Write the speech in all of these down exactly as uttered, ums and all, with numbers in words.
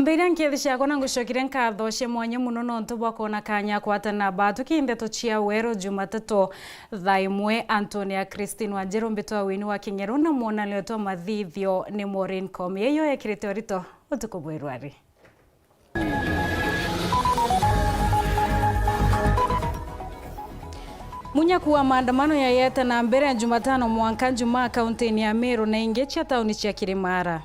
Mbiria nkethi ciakwa na ngucokire nkatho cia mwanya muno nontu bwa kwona kanya kwatana batu ki ndeto cia weru Jumatatu thaa imwe. Antonia Christine Wanjiru mbitwa wini wa Kinyeru na mwonanio twa mathithio ni Maureen Komi. Iyo yekirite urito utuku bwa irwari. Munyaku wa maandamano yayete na mbere Jumatano mwanka Jumaa kaunti-ini ya Meru na ingi cia tauni cia Kirimara.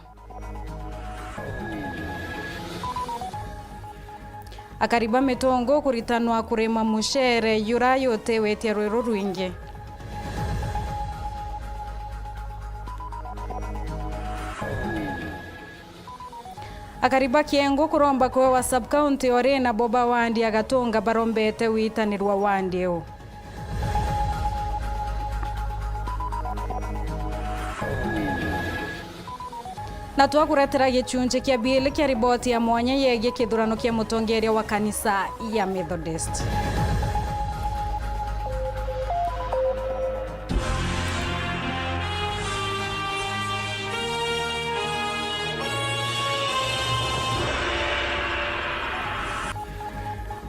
Akari ba Mitungu kuritanwa kurima mucere jura jutiwitie rweru rwingi. Akari ba Kiengu kuromba kwewa sub-county ori nabo ba wandi ya Gatunga barombete witanirwa wandi iu. Na twakuretera gicunci kia biili kia riboti ya mwanya yegie kithurano kia mutongeria wa kanisa ya Methodist.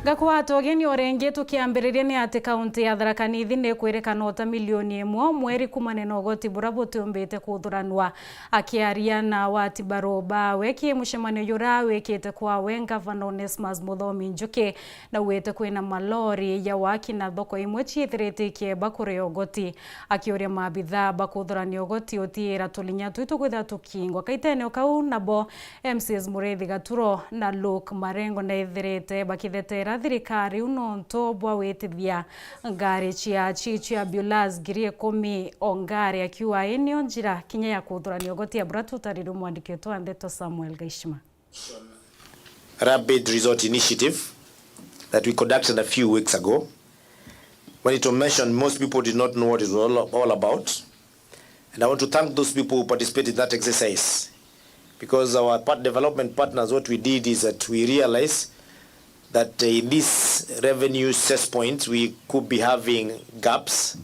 Ngakwata ugeni o ringi tukiambiriria ni ati kaunti ya Tharaka Nithi ni ikwirikana uta milioni imwe o mweri kumania na ugoti bura butiumbite kuthuranwa. Akiaria na wati baru bawe ki mucemanio jura wikite kwawe, Ngavana Onesmus Muthomi Njuki naugite kwina malori ya waki na thoko imwe ciithirite ikieba kuria ugoti. Akiuria maabithaa ba kuthurania ugoti utiira tulinya tui tukwithirwa tukingwa kaitene o kau, nabo M Cs Muriithi Gaturo na Luke Marengo naithirite bakithetera thirikari iu nontu bwa witithia ngari cia chichu ya Bulas ngiri ikumi o ngari, akiuga ii niyo njira kinya ya kuthurania ugoti ya bura tutarirwe mwandiki wetu wa ndeto Samuel Gaishima. Rapid Resort Initiative that we conducted a few weeks ago. When it was mentioned, most people did not know what it was all, all about. And I want to thank those people who participated in that exercise, because our part-, development partners, what we did is that we realized that, uh, in these revenue cess points, we could be having gaps.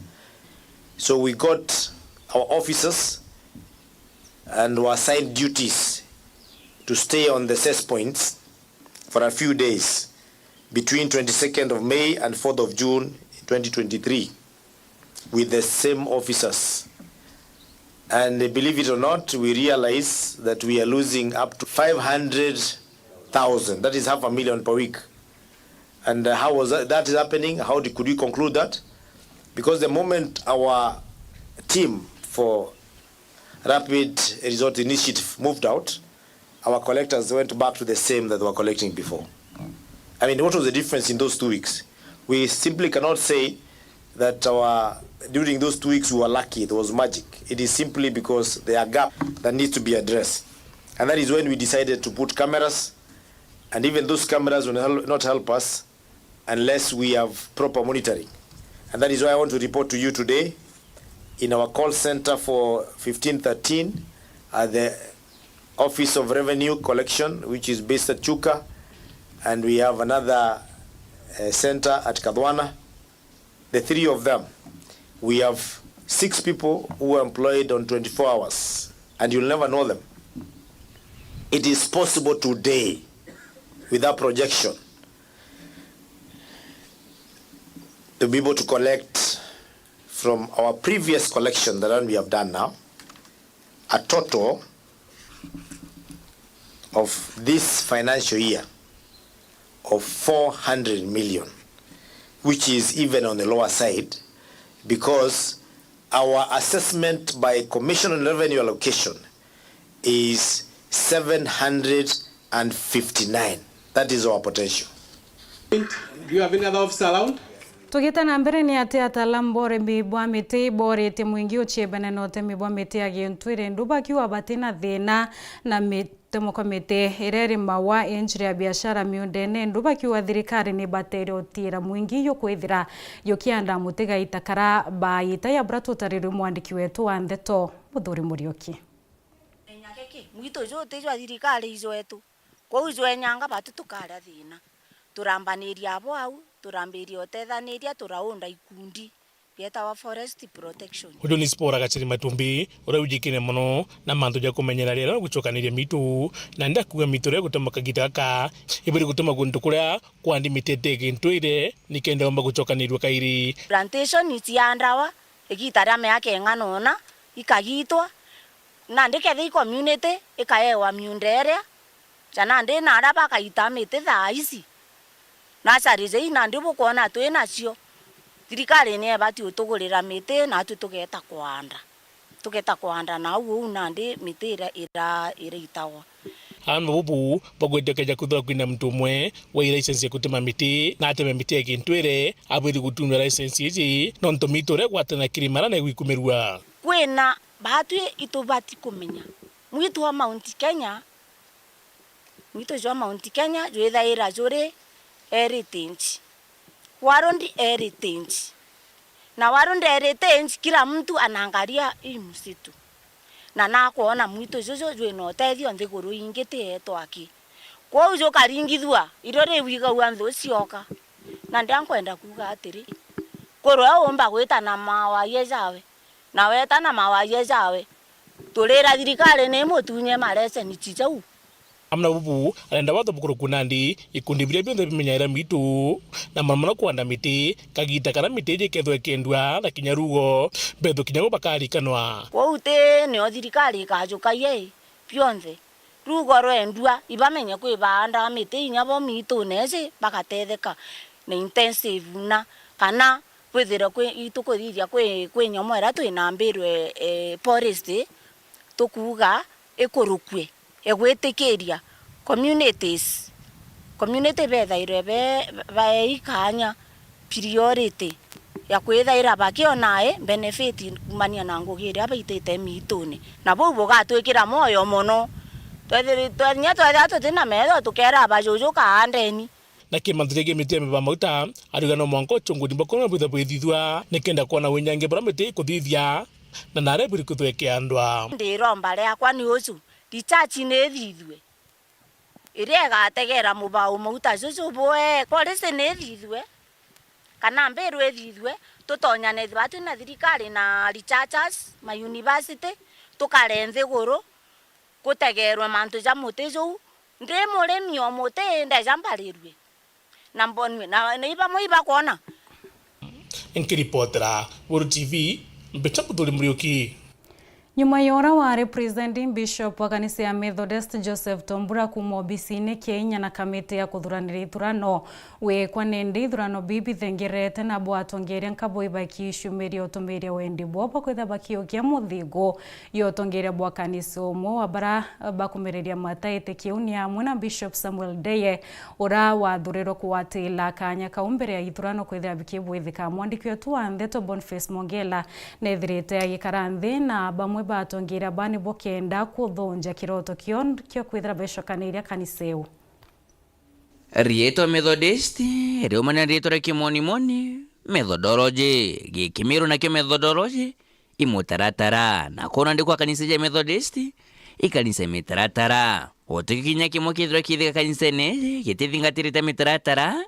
So we got our officers and were assigned duties to stay on the cess points for a few days between twenty-second of May and fourth of June twenty twenty-three with the same officers. And, uh, believe it or not, we realize that we are losing up to five hundred thousand, that is half a million per week. And, uh, how was that, that is happening? How did, could we conclude that? Because the moment our team for Rapid Resort Initiative moved out, our collectors went back to the same that they were collecting before. I mean, what was the difference in those two weeks? We simply cannot say that our, during those two weeks we were lucky, it was magic. It is simply because there are gaps that need to be addressed. And that is when we decided to put cameras, and even those cameras will hel-, not help us unless we have proper monitoring. And that is why I want to report to you today in our call center for fifteen thirteen at the Office of Revenue Collection, which is based at Chuka, and we have another, uh, center at Kadhwana. The three of them, we have six people who are employed on twenty-four hours, and you'll never know them. It is possible today, without projection, to be able to collect from our previous collection, the one we have done now, a total of this financial year of four hundred million, which is even on the lower side, because our assessment by Commission on Revenue Allocation is seven hundred and fifty-nine. That is our potential. Do you have any other officer around? Tugite na mbere, ni ati ataalamu ba urimi bwa miti boritie mwingi uciebane na utemi bwa miti ya gintu iri ndu, bakiuga batina thina na mitemo kwa miti iria irimawa i njira ya biashara miundene ndu, bakiuga thirikari ni ibatere utiira mwingi yukwithira yukianda muti gaita kara baita ya bura tutarirwe mwandiki wetu wa ndeto Muthuri Muriuki. Inya giki, mwitu ju ti jwa thirikari, i jwetu. Kwou jwenyanga batu tukaria thina. Turambaniria abo au, turambiria utethaniria, turaunda ikundi. Yetawa forest protection. Uju ni Spora Gachiri Matumbi, uria wijikine mono na mantu ja kumenyera riera na gucokaniria mitu, na nandi akuuga mitu iria igutuma kagita gaka iburi gutuma guntu kuria kwandi miti iti gintwire, nikenda yomba gucokanirua kairi. Plantation iciandawa igita ria miaka ing'ana una, ikagitwa, nandi kethira i community ikaewa miunda iria, ja nandi na aria bakaita miti thaa ici, nurseries ii nandi bukwona twi nacio, thirikari ni ibati utugurira miti, natwi tugeta kwanda, tugeta kwanda nau uu nandi miti iria ira-, iraitagwa. Aa no bubu bagwetio keja kwithirwa kwina muntu umwe wai license ya gutema miti, na ateme miti ya gintwire, abwiri gutunywa license iji, nontu mitu iria igwatana kirimara na igwikumirua. Kwina baatwi itubati kumenya, mwitu wa Mount Kenya, mwitu jwa Mount Kenya jwithaira juri heritage, world heritage. Na world heritage, kila mtu anaangalia hii msitu. Na nakwona mwitu juju jwina utethio nthiguru ingi ti yetu aki. Kwou jukaringithua, irio riu igagua nthu cioka. Na ndia nkwenda kuuga atiri, kurwe umba gwita na mawaie jawe, na weta na mawaie jawe, turira thirikari ni imutunye mareceni jau. Amwe na bubu, arenda watho bukuruku nandi ikundi biria bionthe bimenyaira mitu, na mono mono kwanda miti, kagita karia miti iji ikethwa ikendua, na kinya rugo, mbethu kinya bo bakarikanwa. Kwou ti nio thirikari ikajukagia i, bionthe. Rugo rwendua, ibamenye kwi baandaa miti inya bo miitune iji bagatetheka na intensive na, kana kwithirwa kwi, itukuthithia kwi, kwi nyomo iria twina mbirwe, eh, forest, tukuuga ikurukue, igwitikiria communities, community bethairwe be, baei kaanya priority ya kwithaira bakiona i benefit kumania na ngugi iria baitite miitune, na buu bugatwikira mwoyo mono. Twethiri-, twe-, kinya twethira tutina metho, tukeera bajuju kaandeni. Na ki mantu jegie miti ya miba mauta, ariuga no mwanka uchunguzi bwa kurona bwitha bwithithua, nikenda kwona winyangia buria miti ikuthithia, na naria buri kuthwekea ndwa. Ndiromba riakwa ni uju, research ni ithithue. Iria igategera mubau mauta juju bwe, policy ni ithithue, kana mbiru ithithue, tutonyane batu na thirikari na researchers, ma university, tukare nthiguru, gutegerwe mantu ja muti juu. Ndi murimi o muti, ndeja mbarirue. Na mbonue, na, na ibamwe ibakwona. Nkiripotera Weru T V, mbita Muthuri Muriuki. Nyuma ya uria wari presiding bishop wa kanisa ya Methodist, Joseph Tombura, kuuma obisine kia inya na kamiti ya kuthuranira ithurano, wikwa nindi ithurano biu bithengerete, nabo atongeria nkabo ibakiciumiria utumiria wendi bwao bwa kwitha bakiukia muthingo ya utongeria bwa kanisa. Umwe wa bara bakumereria mataite kiu ni amwe na Bishop Samuel Ndeye, uria wathurirwe kugwatira kaanya kau mbere ya ithurano kwithira bikibwithika. Mwandiki wetu wa ndeto Boniface Mongela neethirite agikara nthi na bamwe ba atongeria baa nibo kenda kuthunja kiroto kio kio kwithira becokaniria kanisa iu. Riitwa Methodist riumania na riitwa ria kimonimoni, methodology. Gikimiru nakio methodology, i mutaratara, na kwona ndi kwa kanisa ja Methodist, i kanisa mitaratara. Guti kinya kimwe kithirwa kithika kanisene iji gitithingatirite mitaratara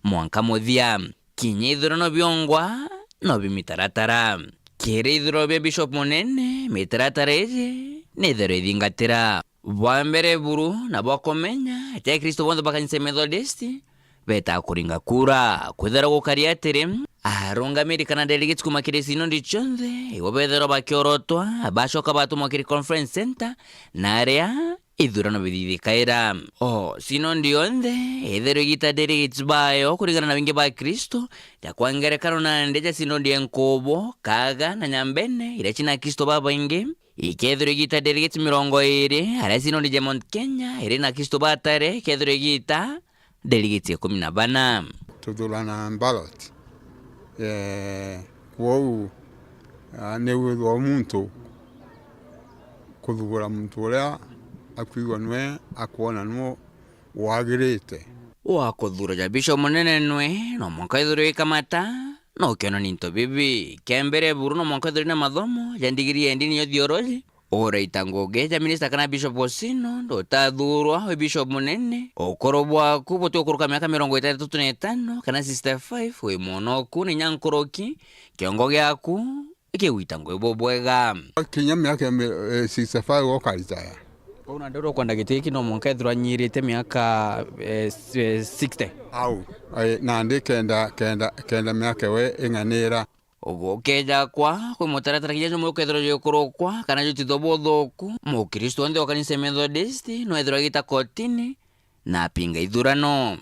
mwanka muthia. Kinya ithurano biongwa no bi mitaratara. Kiri ithurano bia Bishop Munene, mitaratara iji ni itherwa ithingatira. Bwa mbere buru na bwa kumenya, ti Akristo bonthe ba kanisa ya Methodist, betaa kuringa kura. Kwithirwa gukari atiri, arungamiri kana delegates kuuma kiri sinodi cionthe, ibo bethirwa bakiorotwa, bacoka batumwa kiri conference center, na aria ithurano bithithikaira. O sinodi yonthe ithirwa igita delegates bayo kuringana na wingi ba Akristo, ja kwa ngerekano nandi ja sinodi ya Nkubu, Kaga na Nyambene, iria cina Akristo babaingi, ikethirwa igita delegates mirongo iiri, aria sinodi ja Mount Kenya iri na Akristo batare, ikethirwa igita delegates ikumi na bana. Tuthurana ballot. Eh, kwou, ah, ni withwa muntu kuthugura muntu uria akwigua nwe akwona nwe wagirite. Wa kuthura ja bishop munene nwe no mwanka ithirwe ikamata na ukionania into bibi. Kia mbere buru no mwanka ithirwe na mathomo ja ndigiri ya ndini ya theology, Uraita ngugi ja minista kana Bishop wa Synod, utathurwa wi Bishop munene, ukuru bwaku buti gukuruka miaka mirongo itantatu na itano kana sixty-five, wi mwonoku ni nya nkuruki, kiongo giaku gikigwita ngugi bubwega. Kinya miaka mi-, eh, sixty-five ukaritaya. Kwou nandi uria ukwenda giti giki no mwanka ethirwa anyirite miaka, eh, s-, eh, sixty. Au, eh, nandi kenda, kenda, kenda miaka we ing'anira. Gukeeja kwa kwi mutaratara kinya jumwe jukethirwa jukurukwa kana jutithwa buthuku, Mukristo wonthe wa kanisa ya Methodist no ethirwa agita kotini na apinga ithurano.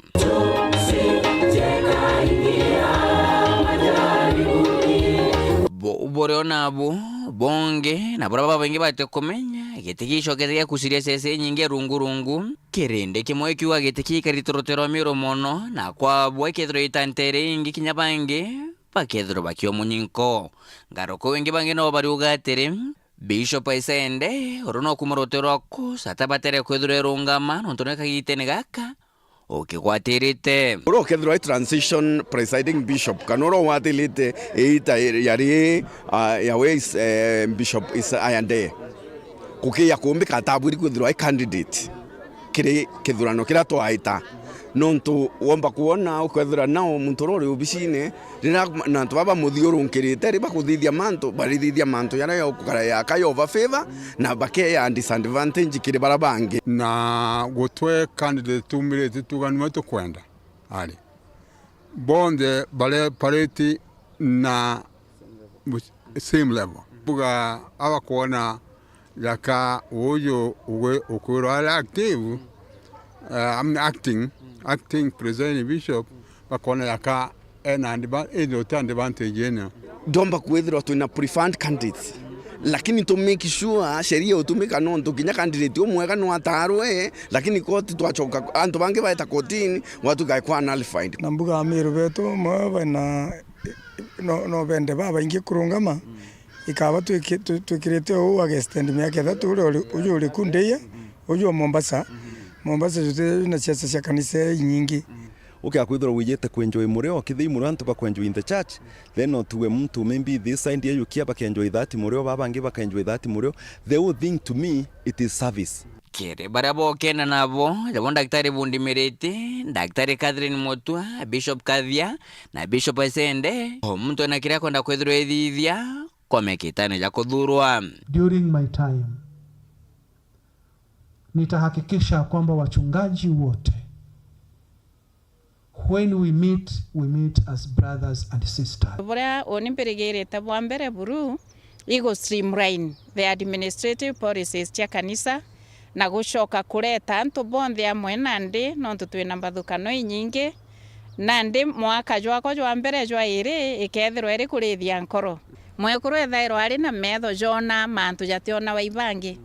Bu-, burio nabu bungi na buria babaingi bati kumenya, giti gicokete gia kuciria ciaca inyingi rungu rungu, kirindi kimwe kiuga giti kiikarite rutero rwa miuru mono, na kwabwe kethirwa itantere ingi kinya bangi bakethirwa bakiomunyinko. Ngaruku wingi bangi no bariuga atiri, Bishop Isende, uru no kuuma rutero rwa Kush, atabatere kwithirwa erungama, nontu ni kagitene gaka ukigwatirite. Uru ukethirwa i transition presiding bishop, kana uru ugwatirite iita yari, ah, ya Wes-, eh, Bishop Isende, kukiya kumbika atabwiri kwithirwa i candidate kiri kithurano kiria twaita, nontu womba kwona ukethira nao muntu uria uri obisine, riria na antu baba bamuthiurunkirite, ri bakuthithia mantu, barithithia mantu jaria yokara yaka yova favor, na bakeya disadvantage kiri baria bangi. Na gutwe candidate tumirite tuga nwe tukwenda, ari bonthe bare parity na same level. Buga abakwona jaka uju ugwe ukwirwa ari active, eh, I'm acting, acting presiding bishop, bakona jaka ena adva-, indi uti advantage ino. Ndomba kwithirwa twina preferred candidates, lakini to make sure sheria utumika nontu kinya candidate umwega no atarwe, lakini koti twachoka, antu bangi baeta kotini, gwatuika kwa nullified. Na mbuga Amiru betu mwe bena no, no bende babaingi kurungama, ikaba twiki-, twi-, twikirite uu agastand miaka ithatu, uria uri, uju uri ku Ndeia, uju wa Mombasa. Mombasa juti na ciaca cia kanisa inyingi. Ukia kwithirwa wijite kwenjoy murio, kithii murio antu bakwenjoy in the church, then no tuwe muntu maybe this side ya yukia bakenjoy that murio, baba bangi bakenjoy that murio. The whole thing to me, it is service. Kiri baria bokenda nabo, jabo Daktari Bundi Miriti, Daktari Catherine Mutua, Bishop Kathia, na Bishop Esende, o muntu ena kiria akwenda kwithirwa ethithia kwa miaka itano ja kuthurwa. During my time, nitahakikisha kwamba wachungaji wote, when we meet, we meet as brothers and sisters. Buria uni mbirigirite bwa mbere buru, igu streamline the administrative policies cia kanisa, na gucoka kureta antu bonthe amwe nandi, nontu twina mbathukano inyingi. Nandi mwaka jwakwa jwa mbere jwa iri ikethirwa iri kurithia nkoro. Mwekuru ethairwa ari na metho joona mantu jationawa i bangi.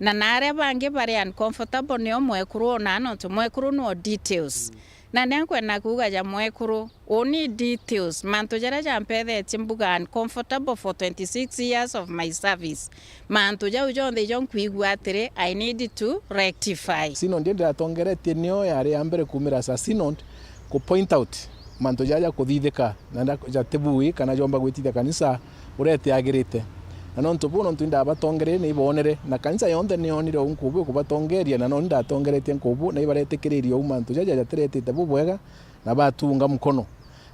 Na, na aria bangi bari uncomfortable nio mwekuru onaa, nontu mwekuru no details. Na ni nkwenda kuuga ja mwekuru, uni details, mantu jaria jampethetie mbuga uncomfortable for twenty-six years of my service. Mantu jau jonthe ijo nkwigua atiri, I need to rectify. Synod iria ndiratongeretie nio yari ya mbere kumira sa synod ku point out mantu jaria jakuthithika na nda-, jatibui kana jomba gwitithia kanisa uria itiagirite. Na nontu buu, nontu indabatongererie, na ibonere, na kanisa yonthe niyonire uu nkubu ikubatongeria, na noni ndatongeretie nkubu, na ibaretikiririe uu mantu jaja jatiretite bubwega, na batunga mukono.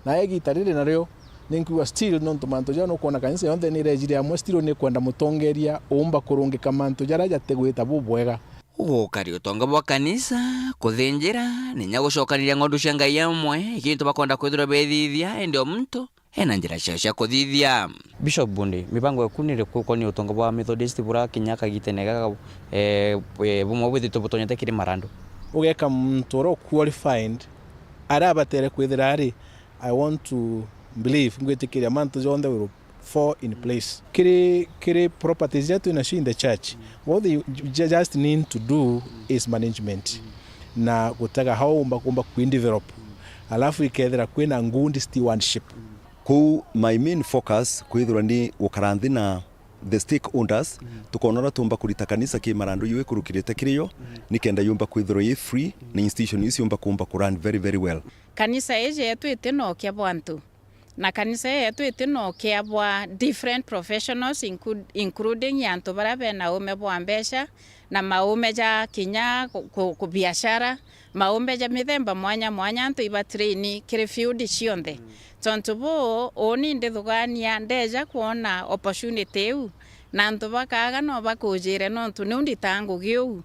Na igita riri nario, ninkwigua still, nontu mantu jau nukwona kanisa yonthe nirejire amwe, still nikwenda mutongeria uumba kurungika mantu jaria jatigwita bubwega. Gukari utonga bwa kanisa, kuthinjira, ninya gucokaniria ng'ondu cia Ngai amwe, i kintu bakwenda kwithirwa bethithia, indi o muntu ena njira ciao cia kuthithia. Bishop Bundi, mibango yaku ni iriku ukonie utonga bwa Methodist bura kinya kagitene gaka, eh, eh, bumwe bwithitwe butonyete kiri marandu? Ugeka muntu uria qualified, aria abatere kwithira ari, I want to believe, ngwitikiria mantu jonthe will fall in place. Kiri, kiri properties iria twinacio in the church, what they ju-, just need to do is management. Na gutega how umba, umba kwi develop. Alafu ikethira kwina good stewardship. Kou my main focus kwithirwa ni gukara nthi na the stakeholders, tukona uria tumba kurita kanisa ki marandu iu ikurukirite kiri yo, nikenda yumba kwithirwa i free, na institution iu ciumba kumba ku run very, very well. Kanisa iji yetu iti na ukia bwa antu. Na kanisa yetu iti na ukia bwa different professionals, include-, including antu baria bena uume bwa mbeca na maume ja kinya ku-, ku-, ku biashara, maume ja mithemba mwanya mwanya, antu iba train kiri field cionthe. Tontu buu, uuni ndithugania ndeja kwona opportunity iu, na antu bakaaga no bakujire nontu niu nditaa ngugi uu.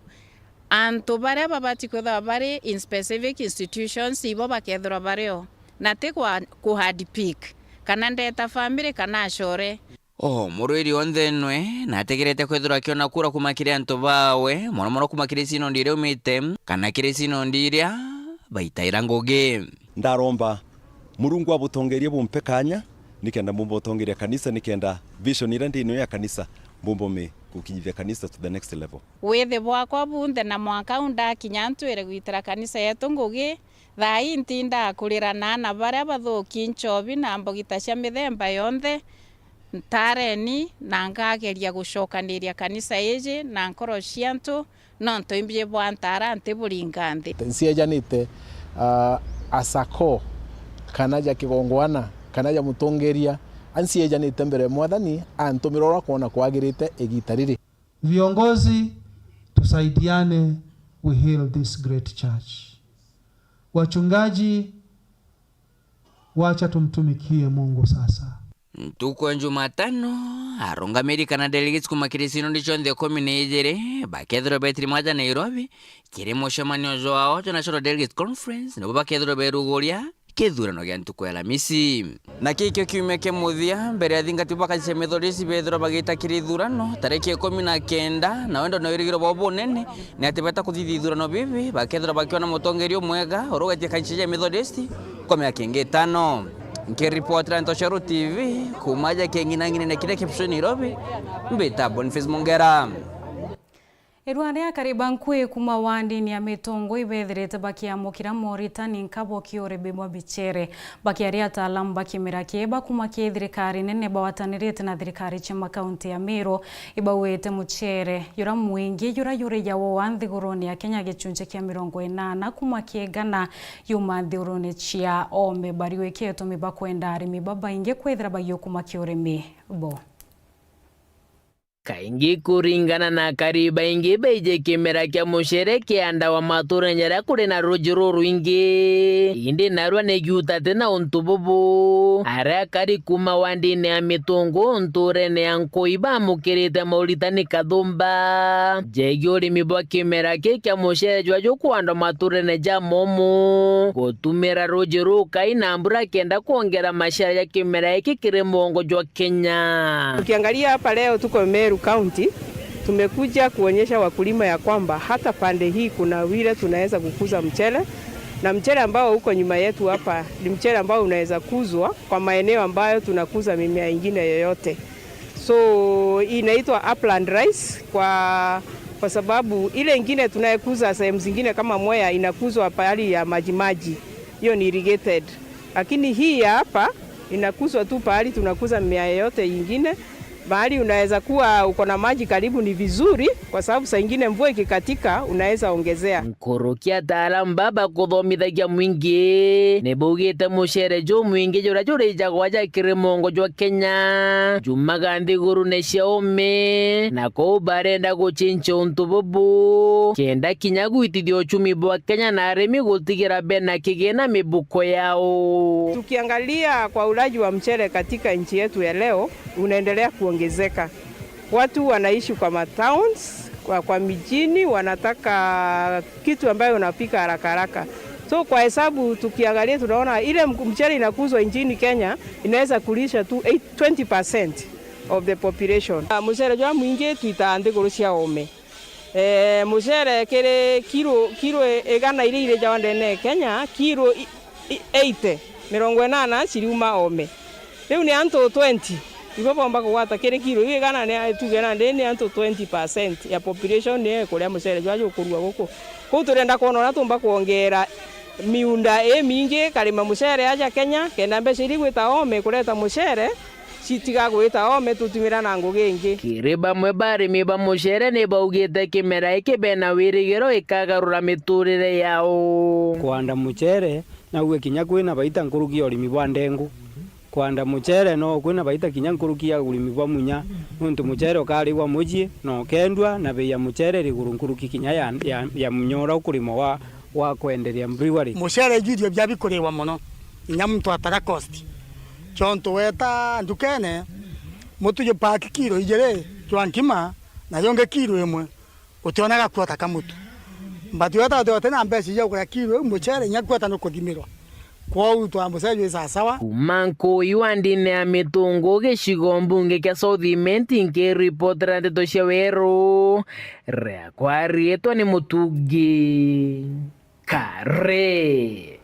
Antu baria babati kwithirwa bari in specific institutions ibo bakethirwa bari o, na ti kwa ku hard pick, kana ndeta family kana acore. O murwiri onthe nwe nategerete kwithirwa akiona kura kuma kiri antu bawe, mono mono kuma kiri sinodi iria umite, kana kiri sinodi iria baitaira ngugi. Ndaromba Murungu abutongerie, bumpe kanya, nikenda mbumba utongeria kanisa, nikenda vision iria ndinayo ya kanisa mbumba mi gukinyithia kanisa to the next level. Withi bwakwa bunthe na mwanka u ndakinya ntwire gwitira kanisa yetu ngugi, thaa ii ntindaa kurira na aana baria bathuki nchobi na mbogita cia mithemba yonthe ntareni, na ngageria gucokaniria kanisa iji na nkoro cia antu, nontu imbi bwa ntara nti buringa nthi. Nciejanite, ah, asako, kana ja kigongwana, kana ja mutongeria, anciejanite mbere ya Mwathani, antumira uria akwona kwagirite igita riri. Viongozi, tusaidiane, we heal this great church. Wachungaji, wacha tumtumikie Mungu sasa. Ntuku ya Jumatano, arungamiri kana delegates kuma kiri sinodi cionthe ikumi na ijiri bakethirwa betiri mwaja Nairobi kiri mucemanio jwao jwa National Delegates Conference, nibo bakethirwa beruguria kithurano gia ntuku ya Alamisi. Na kikio kiumia kia muthia mbere ya athingati ba kanisa ya Methodist bethirwa bagita kiri ithurano tariki ikumi na kenda, na wendo na wirigiro bwao bunene ni ati beta kuthithia ithurano bibi bakethirwa bakiona mutongeria umwega uria ugetie kanisa ya Methodist kwa miaka ingi itano. Nkiripotera Ntoshero T V kuma aja king'inang'inene kiria kia Nairobi, mbita Boniface Mungera. Irua ria akari ba nkui kuma wandini ya Mitungu ibethirite bakiamukira moritani nkabo kia urimi bwa michere. Bakiaria ataalamu ba kimera kii bakuma ki thirikari nene bagwatanirite na thirikari cia makaunti ya Meru, ibauite muchere jura mwingi jura jurijawa wa nthiguruni ya Kenya gicunji kia mirongo inana kuma ki igana yuma nthiguruni cia ome bariwike itumi bakwenda arimi babaingi kwithira bagiukuma ki urimi bo. Kaingi kuringana na akari baingi baiji kimera kia mucere kiandawa matuurene jaria kuri na ruuji rurwingi, indi narua ni giutate na untu bubu. Aria akari kuma wandini ya Mitungu ntuurene ya Nkui bamukirite mauritani kathumba jegii urimi bwa kimera kii kia mucere jwa jukwandwa matuurene ja momu, gutumira ruuji rukai na mbura kenda kwongera maciara ja kimera giki kiri mugongo jwa Kenya. Ukiangalia hapa leo tuko Meru County, tumekuja kuonyesha wakulima ya kwamba hata pande hii kuna vile tunaweza kukuza mchele, na mchele ambao uko nyuma yetu hapa ni mchele ambao unaweza kuzwa kwa maeneo ambayo tunakuza mimea ingine yoyote. So, inaitwa upland rice kwa, kwa sababu ile ingine tunayekuza sehemu zingine kama Mwea inakuzwa pahali ya maji maji. Hiyo ni irrigated. Lakini hii ya hapa inakuzwa tu pahali tunakuza mimea yoyote ingine. Mahali unaweza kuwa uko na maji karibu ni vizuri, kwa sababu saa ingine mvua ikikatika, unaweza ongezea. Nkuruki ataalamu baba kuthomithagia mwingi ni baugite mucere jumwingi juria jurijagwa ja kiri mugongo jwa Kenya jumaga nthigurune cia ome, na kou barenda gucinca untu bubu kenda kinya gwitithia uchumi bwa Kenya na arimi gutigira bena kigina mibuko yao. Tukiangalia kwa ulaji wa mchele katika nchi yetu ya leo, unaendelea kuongezeka. Watu wanaishi kwa matowns, kwa, kwa mijini, wanataka kitu ambayo unapika haraka haraka. So, kwa hesabu tukiangalia, tunaona ile m-, mchele inakuzwa nchini Kenya inaweza kulisha tu eight, twenty percent of the population. Ah, mucere jwa mwingi twitaa nthiguru cia ome. Eh, mucere kiri kiro, kiro igana iria irijawa ndene ya Kenya, kiro i-, i-, eighty, mirongo inana ciriuma ome. Riu ni antu twenty ibo bomba kugwata kiri kiro iu igana, ni tuge nandi ni antu twenty percent ya population niyo ikuria mucere jwa jukurua guku. Kou turenda kwona uria tumba kwongera miunda imingi ikarima mucere aja Kenya, kenda mbeca iria igwita ome kureta mucere citiga gwita ome tutumira na ngugi ingi. Kiri bamwe ba arimi ba mucere ni baugite kimera giki bena wirigiro gikagarura miturire yao. Kuanda mucere, nauge kinya kwina baita nkuruki ya urimi bwa ndengu. Kwanda mucere no kwina baita kinya nkuruki ya urimi bwa munya, nontu mucere ukarigwa mucii na ukendua, na bei ya mucere iri iguru nkuruki kinya ya, ya, ya munya uria ukurimwa wa, wa kwenderia brewery. Mucere iju irio bia bikurigwa mono, kinya muntu atara cost. Chontu weta ndukene, mutu ju pack kilo ijiri jwa nkima, na jungi kilo imwe. Utionaga kuota ka mutu. But weta uti na mbeca cia kugura kilo iu mucere, inya kuota nukuthimirwa. Kwou twa mucere jwi sawasawa. Kuma Nkuyu wa ndini ya Mitungu, gicigo mbunge kia South Imenti, nkiripotera ndeto cia weru, riakwa riitwa ni Mutungi Kare.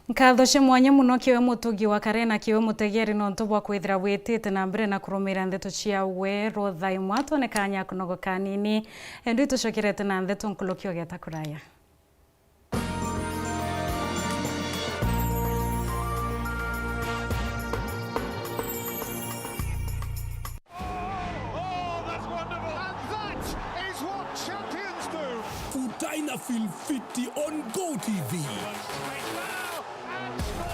Nkatho cia mwanya mono kiwe Mutungi wa Kare na kiwe mutegeri nontu bwa kwithira witite na mbere na kurumira ndeto cia weru thaa imwe. Twone kanya kunogoka kanini, endi tucokerete na ndeto nkuruki ugeta kuraya. Oh, that's wonderful. And that is what champions do. Utaina feel fiti on Go T V.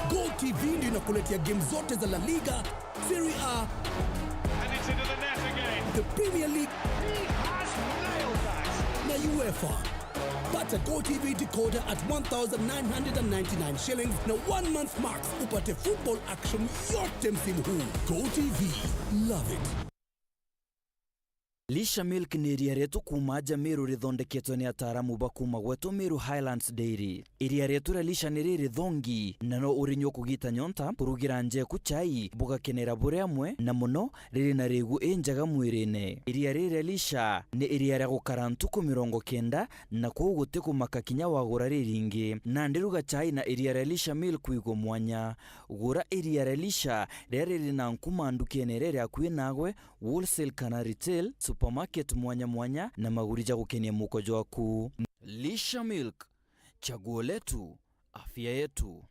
Go T V ndio inakuletea game zote za La Liga, Serie A, and it's into the net again. The Premier League, he has nailed that. Na UEFA. Pata Go T V decoder at one thousand nine hundred and ninety-nine shillings na one month max, upate football action yote msimu huu. Go T V, love it. Lisha Milk ni iria rietu kuuma aja Meru rithondeketwe ni ataaramu ba kuuma gwetu Meru Highlands Dairy. Iria rietu ria Lisha ni riri thongi, na no urinyua kugita nyonta, kurugira nja eku chai, bugakenera buri amwe, na mono riri na rigu injega mwirine. Iria riri ria Lisha ni iria ria gukara ntuku mirongo kenda, na kwou guti kumaka kinya wagura riringi. Nandi ruga chai na iria ria Lisha Milk wigwe mwanya. Gura iria ria Lisha riria riri na nkuma ndukene iria iri akui nagwe, wholesale kana retail, supermarket mwanya mwanya, na maguri ja gukenia muko jwaku. Lisha Milk, chaguo letu, afya yetu.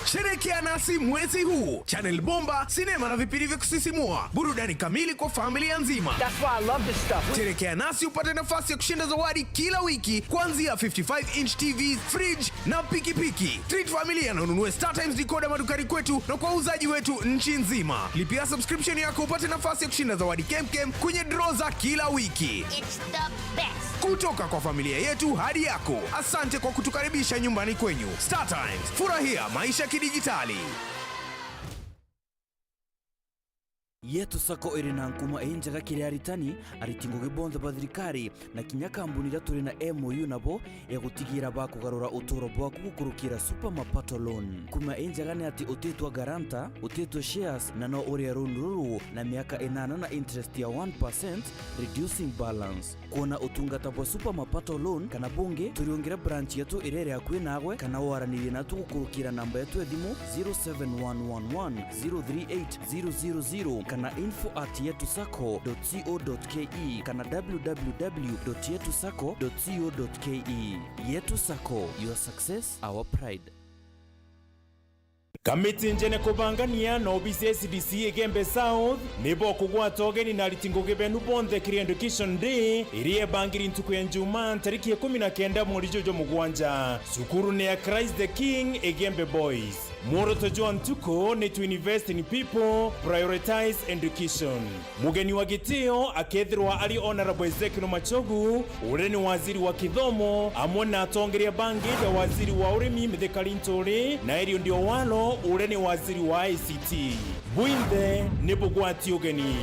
Sherekea nasi mwezi huu. Channel bomba, sinema na vipindi vya kusisimua, burudani kamili kwa familia nzima. That's why I love this stuff. Sherekea nasi upate nafasi ya kushinda zawadi kila wiki, kuanzia fifty-five inch T V, fridge na pikipiki. Treat familia na ununue StarTimes decoder madukani kwetu na kwa wauzaji wetu nchi nzima. Lipia subscription yako upate nafasi ya kushinda zawadi kemkem kwenye draw za kila wiki. It's the best. Kutoka kwa familia yetu hadi yako, asante kwa kutukaribisha nyumbani kwenyu. StarTimes, furahia maisha kidijitali. Yetu Sacco iri na nkuma injega kiri aritani, ariti ngugi bonthe ba thirikari, na kinya kambuni iria turi na M O U nabo, ya gutigira bakugarura uturo bwaku gukurukira Super Mapato Loan. Nkuma injega ni ati utitwa guarantor, utitwa shares, na no urie loan ruru na miaka inana na interest ya one percent, reducing balance. Kwona utungata bwa Super Mapato Loan kana bungi, turiungire branch yetu iria iri akui nagwe, kana waranirie natu gukurukira namba yetu ya thimu zero seven one one one zero three eight zero zero zero kana info at yetu sacco dot co dot ke kana w w w dot yetu sacco dot co dot ke. Yetu Sacco, your success, our pride. Kamiti njene kubangania na obisi ya S D C Igembe South nibo kugwata ugeni na ariti ngugi benu bonthe kiri Education Day iria ibangiri ntuku ya Njumaa ntariki ikumi na kenda mweri juju jwa mugwanja, cukuru ni ya Christ the King Igembe Boys. Mworoto jwa ntuku ni to invest in people, prioritize education. Mugeni wa gitio akethirwa ari Honourable Ezekiel Machogu, uria ni waziri wa kithomo, amwe na atongeria bangi ta waziri wa urimi Mithika Linturi na Eliud Owalo, uria ni waziri wa I C T. Bwinthe ni bugwati ugeni.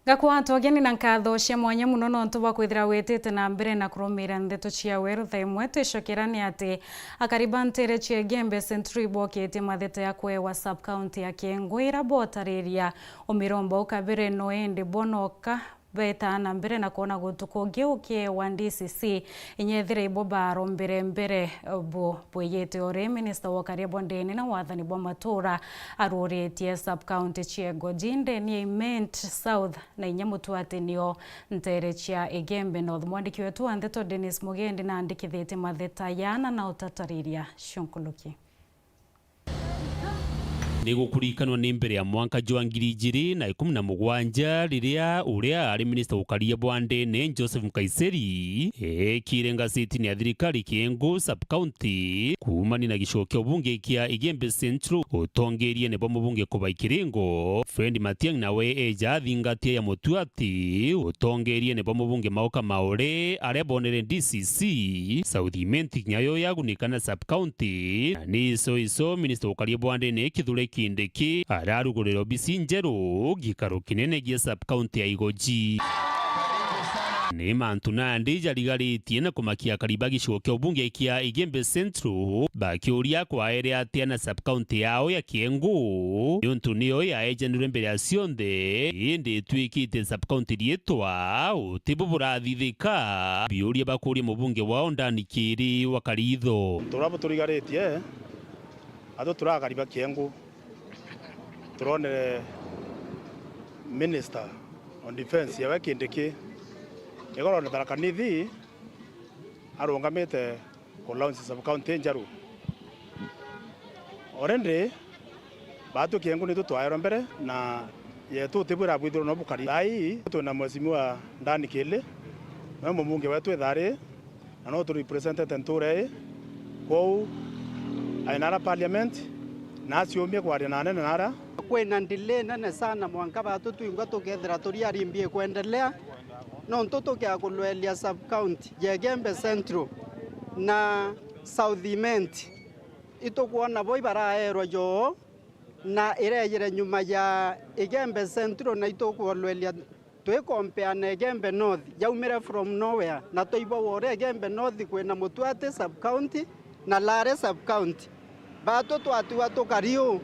Ngakwata ugeni na nkatho cia mwanya mono nontu bwa kwithira witite na mbere na kurumira ndeto cia weru. Thaa imwe twicokera ni ati akari ba ntere cia Igembe Century bokitie matheta ya kwewa sub-county ya Kiengwira botariria umiromba ukabire no indi bonoka betaa na mbere na kwona guntu kungi ukiewa D C C, inya ethira ibo barombere mbere. Bu bwiyite uri, minista wa ukaria bwa ndene na wathani bwa matura aruritie sub-county cia Igoji, ndene ya Imenti South na inya mutwatinio ntere cia Igembe North. Mwandiki wetu wa ndeto Dennis Mugendi naandikithitie matheta yana na utatariria cionkuluki. Ni gukurikanwa ni mbere ya mwanka jwa ngiri ijiri na ikumi na mugwanja, riria uria ari minista ukaria bwa ndene, Joseph Nkaiseri, eekire ngacetini ya thirikari Kiengu sub-county kuumania na gicigo kia ubunge kia Igembe Central, utongeriene bwa mubunge Kubai Kiringo, Fred Matiang'i nawe eeja athingatia ya mutuati, utongeriene bwa mubunge Mauka Maore, aria boonere D C C South Imenti kinya yo yagunika na sub-county. Na ni iso iso, minista ukaria bwa ndene Kithure Kindiki ararugurira obisi njeru gikaro kinene gia sub-county ya Igoji. Ni mantu nandi jarigaritie na kumakia akari ba gicigo kia ubunge kia Igembe Central, bakiuria kwaere atia na sub-county yao ya Kiengu, niuntu niyo yaejanirwe mbere ya cionthe, indi itwikite sub-county riitwa uti bu burathithika. Biuria bakuuria mubunge wao Dan Kiiri wa Karitho. Turia buturigaritie, atu turakari ba Kiengu, turonere Minister on Defence yawe Kindiki, igorone Tharaka Nithi, arungamite ku launch sub-county njeru. Already, baatwi Kiengu nitu twaerwe mbere, na yetu utibwira bwithirwe no bukari. Thaa ii, twina Mheshimiwa Dan Kiiri, niwe mubunge wetu ithari, na no tu representete ntuura ii. Kwou, aina ara parliament, na aciumie kwaria na anene na ara. Kwina delay nene sana, mwanka baatwi twingwa tukethira turiari mbi ikwendelea. Nontu tukia kulwelia sub-county ya Igembe Central na South Imenti, itukwona bo ibaraerwa joo, na irejire nyuma ya Igembe Central, na itukwolwelia twi compare na Igembe North, yaumire from nowhere, na twaibwa uria Igembe North kwina Mutuati sub-county na Lare sub-county. Baatwi twatiwa tukari uu,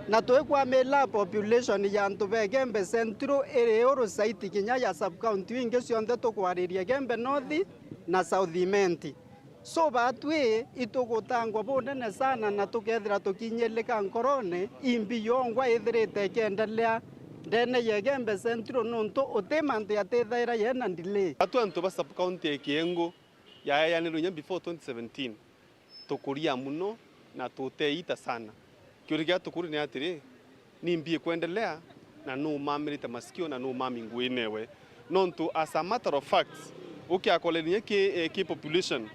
na twikwamila population ya antu ba Igembe Central iri uru saiti kinya ya sub-county ingi cionthe tukwariria Igembe North na South Imenti. So baatwi itugutangwa bunene sana, na tukethira tukinyilika nkorone, imbi yongwa ithirite ikiendelea ndene ya Igembe Central, nontu uti mantu yatithaira yena delay. Atu antu ba sub-county ya Kiengu yaeanirwe inya before twenty seventeen. Tukuria muno na tuteita sana. Kiuria kiria tukuria ni atiri, ni mbi ikwendelea, na nu umamirite masikio, na nu umami nguine we? Nontu, as a matter of fact, ukiakolenia ki, eh, ki population,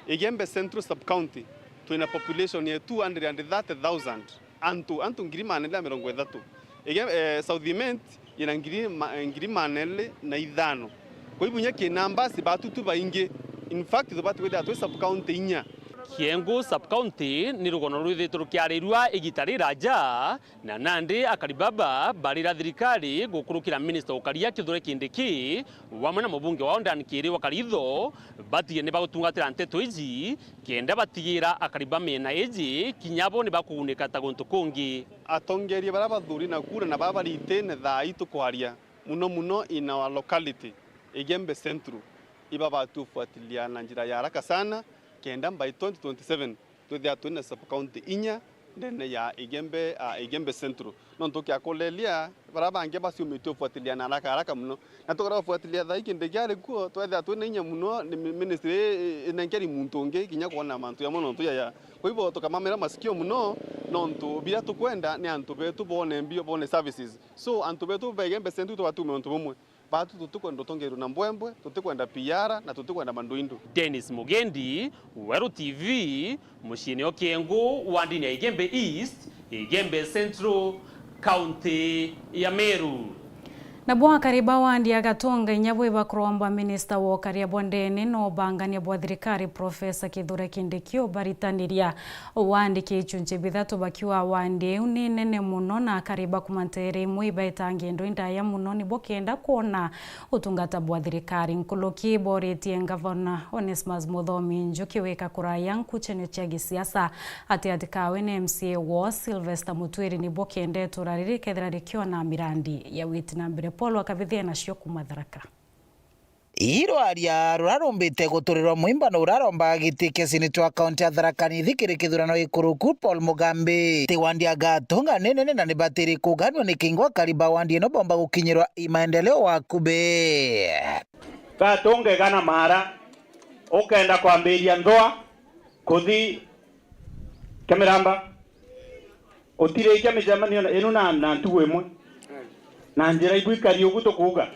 Igembe Central Sub-County, twina population ya two hundred and thirty thousand. Antu, antu ngiri maana iri na mirongo ithatu. Ige, eh, South Imenti yina ngiri ma-, ngiri maana iri na ithano. Kwa hivyo, inya ki numbers, baatwi twi baingi. In fact, tubati kwithira twi sub-county inya. Kiengu sub-county ni rugono rwithitwe rukiarirua igita riraja, na nandi akari baba barira thirikari gukurukira minista ukaria Kithure Kindiki, wamwe na mubunge wao Dan Kiiri wa Karitho, batige ni bagutungatira nteto iji, kenda batigira akari ba miena iji kinya bo ni bakugunika ta guntu kungi. Atongeria baria bathuri na kura na baria baritine thaa ii tukwaria, muno muno in our locality, Igembe Central, ibabati ufuatilia na njira ya haraka sana, kenda by twenty twenty-seven twithia twina sub-county inya ndene ya Igembe, ah, Igembe Central. Nontu kiakulelia, baria bangi baciumitie ufuatilia na haraka haraka muno. Na tukara ufuatilia thaa ii kindi kiari kuo, twethia twina inya muno, ni mi-, ministry i-, i-, inenkeri muntu ungi kinya kwona mantu jamwe nontu jaja. Kwa hivyo, tukamamira masikio muno, nontu biria tukwenda ni antu betu bone mbio, bone services. So, antu betu ba Igembe Central tubati umira untu bumwe. Baatwi tutikwenda utongerua na mbwembwe, tutikwenda P R, na tutikwenda manduindu. Dennis Mugendi, Weru T V, muciini o Kiengu, wandini ya Igembe East, Igembe Central, kaunti ya Meru. Nabo akari ba wandi ya Gatunga inya bwi bakurombwa minista wa ukaria bwa ndene na ubangania bwa thirikari, Professor Kithure Kindiki, ubaritaniria. Wandi kichunchi bithatu bakiuga wandi iu ni nene muno, na akari ba kuma ntere imwe ibaetaa ngendo indaya muno, nibo kenda kwona utungata bwa thirikari. Nkuluki boritie Ngavana Onesmus Muthomi Njuki wika kuraya nkuchanio cia gisiasa ati atikawe ni M C A woo Sylvester Mutwiri, nibo kenda itura riri rikethira rikiona mirandi ya witi na mbere. Paul Akabithia nacio kuma Tharaka. Irwaria rurarumbite guturirwa mwimbano uraromba giti kia seneta wa kaunti ya Tharaka Nithi kiri kithurano gikuruku Paul Mugambi. Ti wandi ya Gatunga ni nene na nibatiri kuganua ni kingo akari ba wandi ino bomba gukinyirwa i maendeleo wakubi. Gatunga igana mara, ukenda kwambiria nthwa kuthi Kimiramba. Utirikia micemanio na, inu na, na ntugu imwe, na njira ibu ikari ugu tukuuga.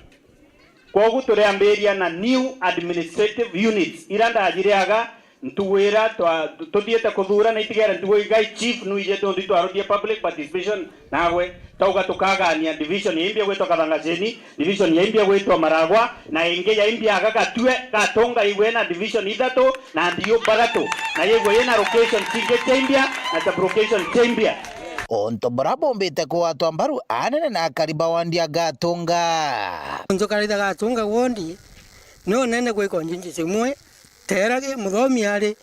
Kwogu turiambiria na new administrative units ira ndajiriaga ntugu ira twa-, tuthiite kuthura na itigere ntugu igai chief nuije tundi twaruthie public participation nagwe. Twauga tukagania division ya Imbia gwitwa Kathangaceni, division ya Imbia gwitwa Maragwa, na ingi ya Imbia aga Gatue, Gatunga igwe na division ithatu, na Ndiu bathatu, na yigwe yina location cingi cia Imbia na sub-location cia Imbia. Untu buria bumbite kugwatwa mbaru anene na akari ba wandi ya Gatunga. Untu karaitha Gatunga wondi ni unene gwi constituency imwe, teragi muthomi ari,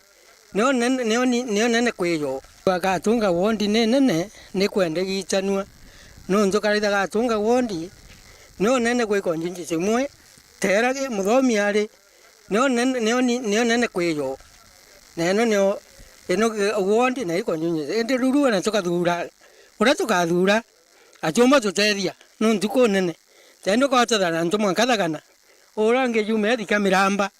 nio nene, nio ni, nio nene kwi yo. Gatunga wondi ni nene, ni kwenda giitanua. Nuntu karaitha Gatunga wondi ni unene gwi constituency imwe, teragi muthomi ari, nio nene, nio ni, nio nene kwi yo. Na ino nio, ino wondi na i constituency. Indi riu riu na tukathura, uria tukathura, atiumba tutethia, nuntu kunene. Tendi kwatethana ntu mwanka Thagana. Uria ungi yume athika Miramba,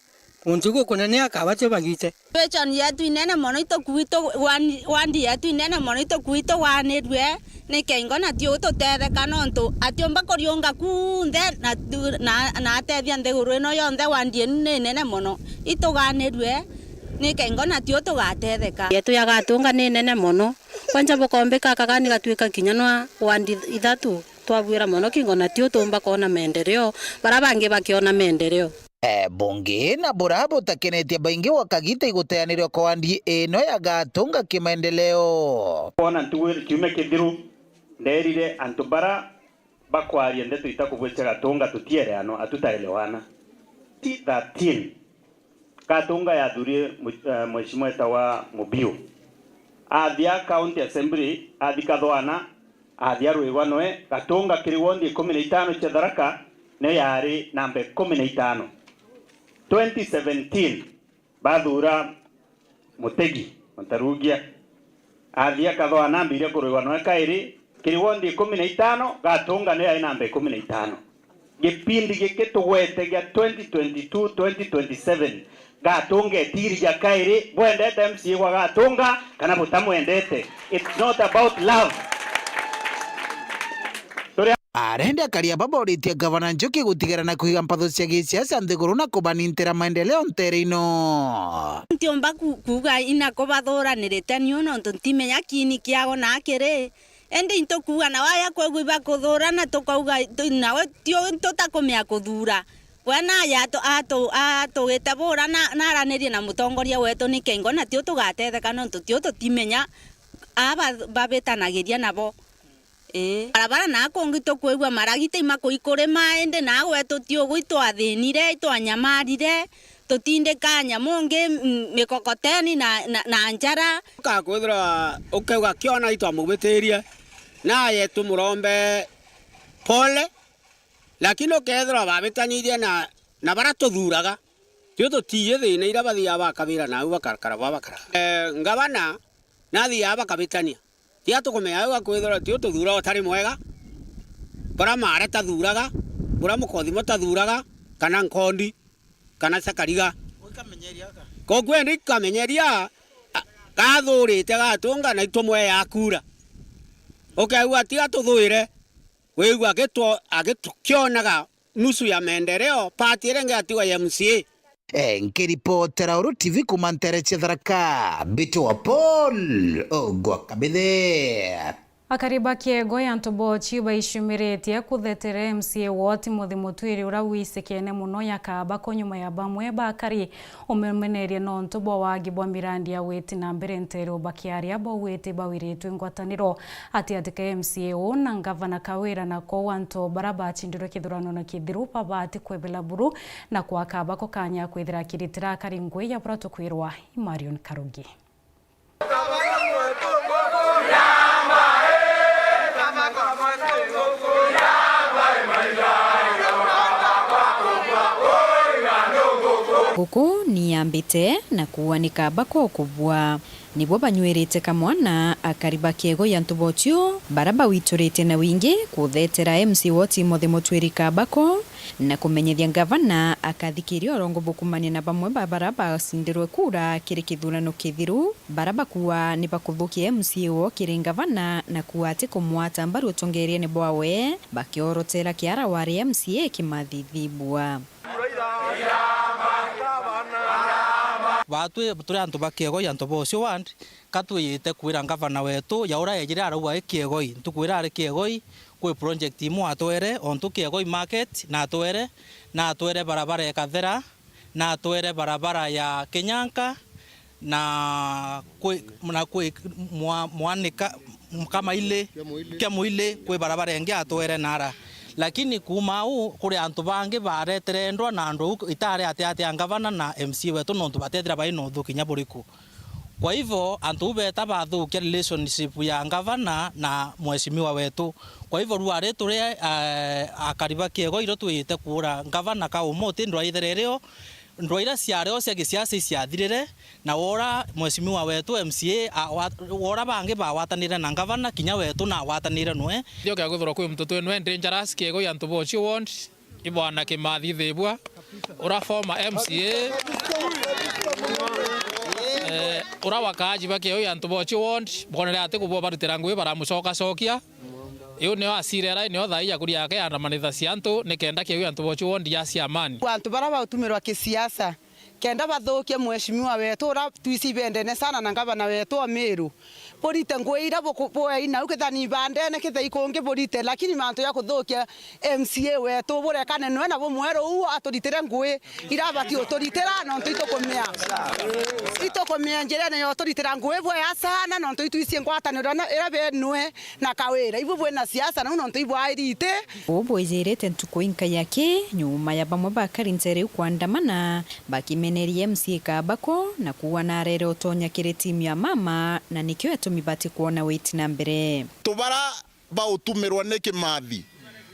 untu gukunene akaba tio bagite. Vision yetu inene mono itukuitu, wandi, wandi yetu inene mono itukuitu wanirue, ni kengo na tio tutetheka nontu atiumba kuriunga kunthe na tu-, na, na atethia nthiguru ino yonthe, wandi inu ni nene mono. Ituganirue, ni kengo na tio tugatetheka. Yetu ya Gatunga ni nene mono. Kwanja bukombika akagani gatuika kinya nwa wandi ithatu. Twabwira mono kingo na tio tumba kwona maendeleo, bara bangi bakiona maendeleo. E, bungi na bura butakenetie baingi gwa kagita iguteanirwa kwa wandi ino ya Gatunga kimaendeleo. Kwona ntugu iri kiumia kithiru, nderire antu bara bakwaria ndeto itakubwitia Gatunga tutiere ano, hatutaelewana. T thirteen, Gatunga yathurire mu-, eh, mheshimiwa etawa Mubiu. Athia County Assembly, athi Kathwana, athia Rwigwa noe, Gatunga kiri wondi ikumi na itano cia Tharaka, nio yari namba ikumi na itano. Twenty seventeen, bathura Mutegi Mutarugia. Athia Kathwana ambiria kurwigwa noe kairi, kiri wondi ikumi na itano, Gatunga nio yari namba ikumi na itano. Gipindi giki tugwete gia twenty twenty-two, twenty twenty-seven, Gatunga etiri ja kairi, bwendete M C A gwa Gatunga kana butamwendete. It's not about love. Turi Arendi akari aba boritie Gavana Njuki gutigara na kwiga mpatho cia gisiasa nthiguru na kubanintira maendeleo ntere ino. Ntiumba ku-, kuuga ina kubathuranirite niu nontu ntimenya kiini kiago na kiri. Indi intukuuga na waja kwigua ibakuthurana tukauga tu-, nawe tio tutakumea kuthuura. We naja atu-, atu-, atugite bura na, naranirie na mutongoria wetu ni kengo na tio tugatetheka nontu tio tutimenya aa ba-, babitanagiria nabo. Ii. Barabara na kungi tukwigua maragita imakuikurima, indi na gwetu ti ugu, itwathinire, itwanyamarire, tutindika nyamu ngi, mm, mikokoteni na, na, na njara. Ukakwithirwa ukauga kiona itwamubitirie, naye tumurombe pole, lakini ukethirwa babitanirie na, na bara tuthuraga, tio tutiiji thina iria bathiaga bakabira nau bakakara bwa bakara. Eh, ngavana nathiaga bakabitania. Tiga tukumenya au akwithirwa ti ututhuura utari mwega, buria Maare tathuuraga, buria Mukothimo tathuuraga, kana Nkondi, kana Chakariga. Koguo indi ikamenyeria, a, gathuurite gatunga na itumwea kuura. Ukeigua tiga tuthuire, wigua agitwo-, agitwo-, kionaga nusu ya maendeleo, pati iria ingi yatigwa ya M C A. Eh, nkiripotera Uru T V kuuma ntere cia Tharaka, mbitwa Paul Ogwa Kabithe. Akari ba Kiego ya Ntobochi baicumiritie kuthetera M C A woo Timothy Mutwiri uria wisikene mono ya Kabako nyuma ya bamwe ba akari umemeneria nontu bwa wagi bwa mirandi ya witi na mbere nteru bakiaria bauite bawiritwe ngwataniro ati atika M C A uu na ngavana Kawira na kwou antu baria bachindirwe kithurano na kithiru babati kwebela buru na kwa Kabako kanya kwithira akiritira akari ngui ya buria tukwirwa i Marion Karugi. Uku ni yambite na kuuga ni kaba ko kubua. Nibo banyuirite kamwana akari ba Kiegoi antu bocio bara bawituritie na wingi kuthetera M C A wa Timothy Mutwiri Kabako na kumenyithia ngavana akathikiria urongo bukumania na bamwe ba bara bacindirwe kura kiri kithurano kithiru, bara bakuuga ni bakuthukia M C A wao kiri ngavana na kuuga ati kumwata mbaru utongeriene bwawe, bakiorotera kiara wari M C A Kimathi Thibua. Baatwi turi antu ba Kiegoi, antu ba Ucio ward, ka twiyite kwira ngavana wetu ya uria ejire arauga i Kiegoi, ntuku iria ari Kiegoi, kwi project imwe atwere, ontu Kiegoi market na atwere, na atwere barabara ya Kathera, na atwere barabara ya Kinyanka, na kwi, na kwi mwa-, mwanika kama ili kia mwili kwi barabara ingi atwere nara. Lakini kuuma au kuri antu bangi baretere ndwa na andu au itari ati ati a ngavana na M C A wetu nontu batethira bai na uthukinya buriku. Kwa hivyo antu au beta bathukia relationship ya ngavana na mheshimiwa wetu. Kwa hivyo rwari turi, eh, akari ba Kiegoi iro twiyite kuura ngavana ka umuthi ndwaithere irio Ndwa iria ciari o cia gisiasa iciathirire, na wora mheshimiwa wetu M C A a-, wa-, wora bangi bawatanire na ngavana, kinya wetu nawatanire nwe. Ndio kia kwithirwa kwi muntu twinwe dangerous Kiegoi antu ba Ucio ward, i bwana Kimathi Thibua, ura former M C A, eh, ura wakaaji ba Kiegoi antu ba Ucio ward, bonere ati kubwa barutira ngui baramucokacokia. Iu nio acira era nio thaa ii ya kuri yake yaandamanithacia antu nikenda kiu antu bocu wondi ya cia amani. Antu bara bautumirwa kisiasa kenda bathukie mheshimiwa wetu ura twisi ibendene sana na ngavana wetu o Meru. Burite ngui ira buku-, bwei nau kethira ni ibandene kethira ikungi burite, lakini mantu ya kuthukia M C A wetu burekane nwe na bumwere uu aturitire ngui irabati uturitira nontu itukumia. Itukumia njirene ya uturitira ngui bwea sana nontu itwisi ngwataniro na ira benwe na Kawira, ibu bwina siasa nau nontu ibwairite. Uu bwijirite ntuku inkai aki, nyuma ya bamwe bakari ntere iu kwandamana, bakimeneria M C A Kabako na kuuga narere utonya kiri timu ya Mama, na nikio etumi bati kwona witi na mbere. Tubara bautumirwa ni Kimathi,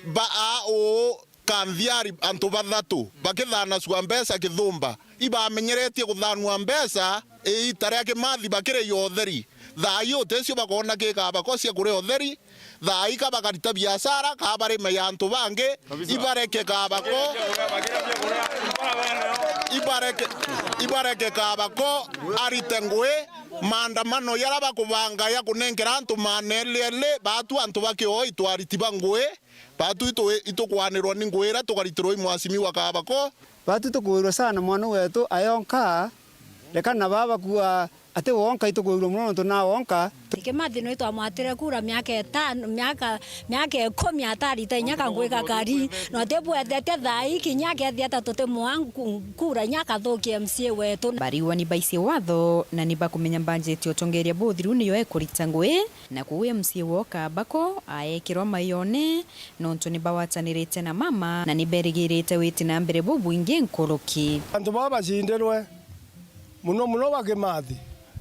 ba a uu Kanthiari, antu bathatu bakithanacua mbeca Kithumba, ibamenyeretie kuthanua mbeca iita ria Kimathi bakiriia utheri. Thaa ii uticio bakoona ki Kabako cia kuria utheri, thaa ii ka bakarita biashara, ka barime ya antu bangi, ibareke Kabako, ibareke, ibareke Kabako arite ngui. Maandamano jaria bakubanga ya kunenkera antu maana eli eli, baatu antu ba Kioi twariti ba ngui, baatu itu-, itukwanirwa ni ngui iria tukaritirwa i mwasimiwa Kabako. Baatu tukwirwa sana mwana wetu ayonka, reka na baba kuuga ati wonka, itukwirwa mono nontu na wonka. Kimathi nwe twamwatire kura miaka itano, miaka, miaka ikumi atarita inya kangui gakari. No tibwethete thaa ii kinya akethia ta tutimwa nku-, kura inya akathukia M C A wetu. Bariuga ni baici watho na ni bakumenya mbanjeti utongeria buthiru niyo ekurita ngui. Na kuu M C A woo Kabako aekirwa maione, nontu ni bawatanirite na Mama na ni berigirite witi na mbere bubwingi nkuruki. Antu baa bacindirwe, muno muno ba Kimathi,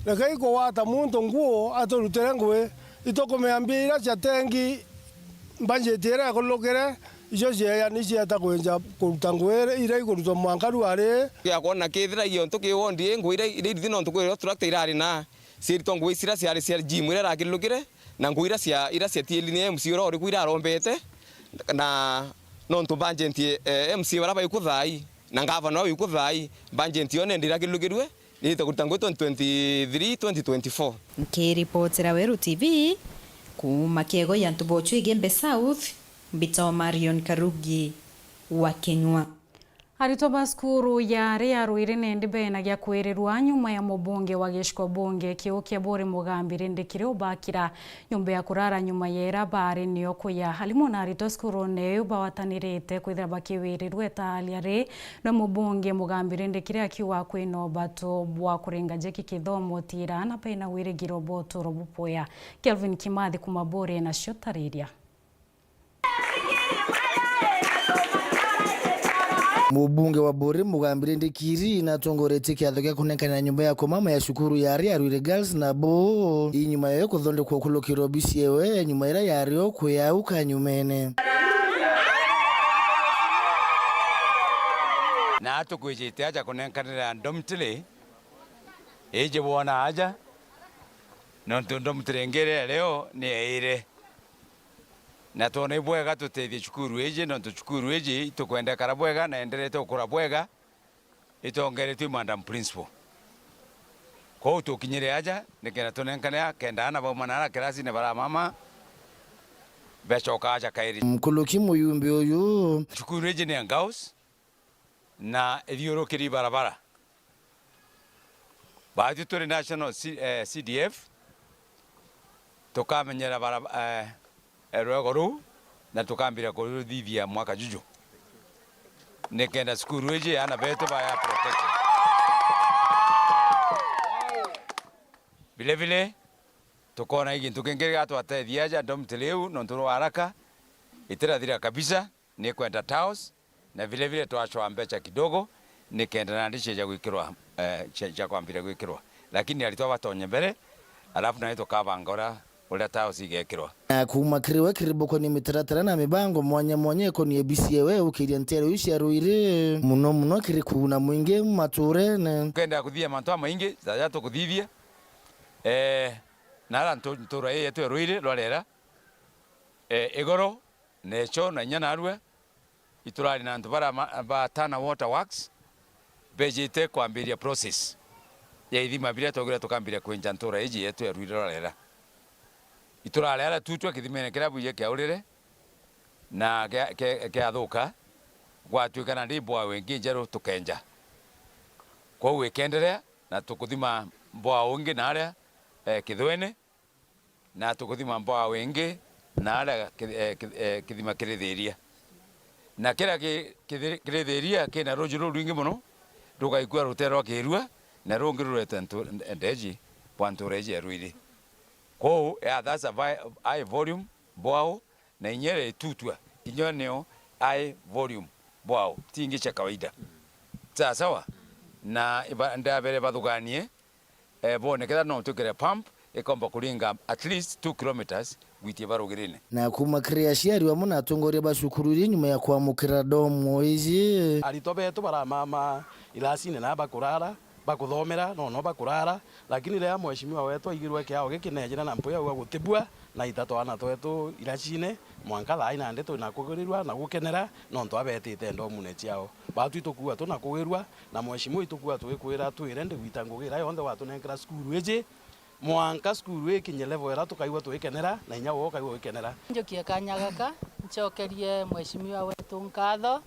rekei kugwata muntu nguu aturutire ngui. Itukumea mbia iria cia tengi, mbanjeti iria ikurukire, icio cieya ni cieta kwinja kuruta ngui iria ikurutwa mwanka ruari. Gia kwona kithira giontu ki wondi ii ngui iria, iria irithi nontu kwi tractor irari na Ciaritwa ngui ciria ciari cia regime iria irakirukire, na ngui iria cia, iria ciatieli ni M C A uria uriku irarombete, na nontu banjenti, eh, M C A baria baiku thaai, na ngavana uria wiku thaai, banjenti yo nende irakirukirue, niite kurita ngui twenty twenty-three, twenty twenty-four. Nkiripotera Weru T V, kuuma Kiego ya Ntubochu Igembe South, mbitagwa Marion Karugi wa Kinyua. Aritwa ba cukuru ya Ria Rwiri nindi benagia kwirirwa nyuma ya mubunge wa gicigo bunge kiu kia Buri Mugambi Rindikiri ubakira nyumba ya kurara nyuma ya ira bari nio kuya. Alimu na aritwa cukurune iu bawatanirite kwithira bakiwirirwa italia ri, na mubunge Mugambi Rindikiri akiuga kwina ubatu bwa kuringa jeki kithomo tira na bena wirigiro bwa uturo bubwea. Kelvin Kimathi kuma Buri nacio tariria. Mubunge wa Buri Mugambi Rindikiri natongoretie kiatho gia kunenkanira nyumba ya kumama ya cukuru ya Ria Rwiri Girls na bo. Ii nyuma yayo kuthondekwa kulukirwa obisi yewe ya nyuma iria yari o kwi au kanyumene. Na tukwijite aja kunenkanira dormitory iji bwona aja, nontu dormitory ingi iria leo ni yaire. Na twona ibwega tutethie cukuru iji, nontu cukuru iji itukwenda ikara bwega na enderete gukura bwega, itongeretue i madam principal. Kwou tukinyire aja, nikenda tunenkane a, kenda aana bauma nara kirasine baramama, becoka aja kairi. Mkuluki muyumbi uyu. Cukuru iji ni ya girls, na ithiurukiri barabara. Baatwi turi National C-, eh, C D F, tukamenyera bara-, eh, eh, rwego ruu, na tukambiria kuruthithia mwaka juju, nikenda cukuru iji aana betu baya protected. Vile vile, tukona i gintu kingi gigatwatethia aja dormitory iu, nontu rwa haraka itirathira kabisa, ni kwenda tiles, na vile vile twacwaa mbeca kidogo, nikenda nandi cieja gwikirwa, eh, cia, cia kwambiria gwikirwa. Lakini aritwa batonye mbere, alafu nandi tukabanga uria, uria tiles igekirwa. Na kuuma kiri we kiri bukoni mitaratara na mibango mwanya mwanya ikoni B C A we ukiria nteere iu cia Ruiri, muno muno kiri kuuna mwingi maturene. Tukenda kuthithia mantu jamaingi, jaja tukuthithia, eh, na ara ntu-, ntura ii yetu ya Ruiri rwa rera, eh, igoro, Necho na inya narua, iturari na antu bara ma-, ba Tana Water Works, bejite kwambiria process ya ithima biria twaugira tukambiria kwinja ntura iji yetu ya Ruiri rwa rera. Iturari aria tutwe kithimene kiria buye kiaurire na kia-, kia-, kiathuka, gwatuika nandi bwawe ingi njeru tukenja. Kwou ikenderea na tukuthima bwawe ingi naria, eh, Kithwene, na tukuthima mbwaa wingi na aria ki-, eh, ki-, eh, kithima kiri Thiria. Na kiria ki-, kithi-, kiri Thiria kina ruuji rurwingi mono, rugaikua rutere rwa kiirua, na rungi ruretwe ntu-, ndeji bwa ntura iji ya Ruiri. Kwou, yeah, that's a vi-, high volume borehole, na inya iria itutua, inya nio high volume borehole, ti ingi cia kawaida. Sawa sawa? Na iba-, ndabere bathuganie, eh, bone kethira no twikire pump ikomba kuringa at least two kilometres gwitie barugirine. Na kuuma kiri aciari bamwe na atongoria ba cukuru iri nyuma ya kwamukira ndomo iji. Aritwa betu baramama irasine na bakurara, bakuthomera, no, no bakurara, lakini riria mheshimiwa wetu aigirwe kiao gikinejera na mpuya auga gutibua, na ita twana twetu iracine, mwanka thaa ii nandi twina kugirirwa na gukenera, nontu abetite ndomune ciao. Batwi tukuua tuna kugirua, na mheshimiwa itukuua twikwira twire ndi gwita ngugi iria yonthe watunenkera cukuru iji, mwanka cukuru ikinye level iria tukaigua twikenera, na inya we ukaigua wikenera. Njukie kanya gaka, ncokerie mheshimiwa wetu nkatho,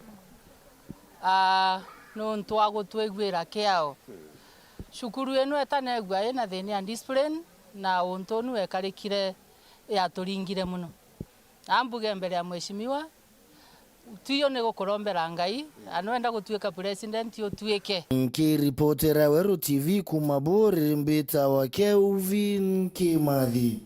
ah, nuntu wa gutwiguira kiao. Cukuru ino itanegua ina thina ya discipline, na untu unu wekarikire yaturingire mono. Ambuge mbere ya mheshimiwa, twiyo ni gukurombera Ngai, na nwenda gutuika president, utuike. Nkiripotera Weru T V kuuma Buri, mbitawa Kelvin Kimathi.